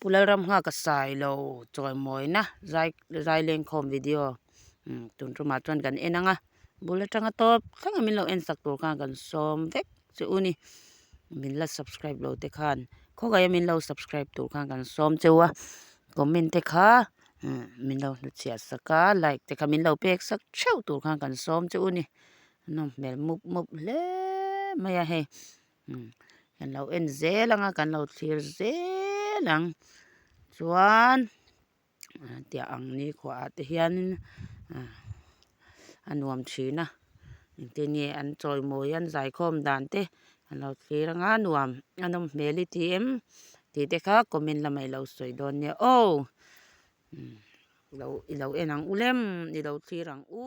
Pu Lalramnghaka Sailo chawimawina zai zai lengkhawm video umm tun tumah chuan kan en ang a bul atanga tawp thleng a min lo en sak tur khan kan sawm vek che u ni min la subscribe lo te khan khawngaiha min lo subscribe tur khan kan sawm cheu a comment te kha umm min lo hnutchhiah sak a like te kha min lo pek sak theuh tur khan kan sawm che u ni nawm hmel mup mup hle mai a hei. Umm kan lo en zel ang a kan lo thlir zel ang chuan tiah ang nikhua ah te hianin ah a nuam thin a engtin nge an chawimawi an zaikhawm dan te kan lo thlir ang a nuam a nawm hmel i ti em tih te kha comment lamah i lo sawi dawn nia aw umm i lo en ang u lem i lo thlir ang u.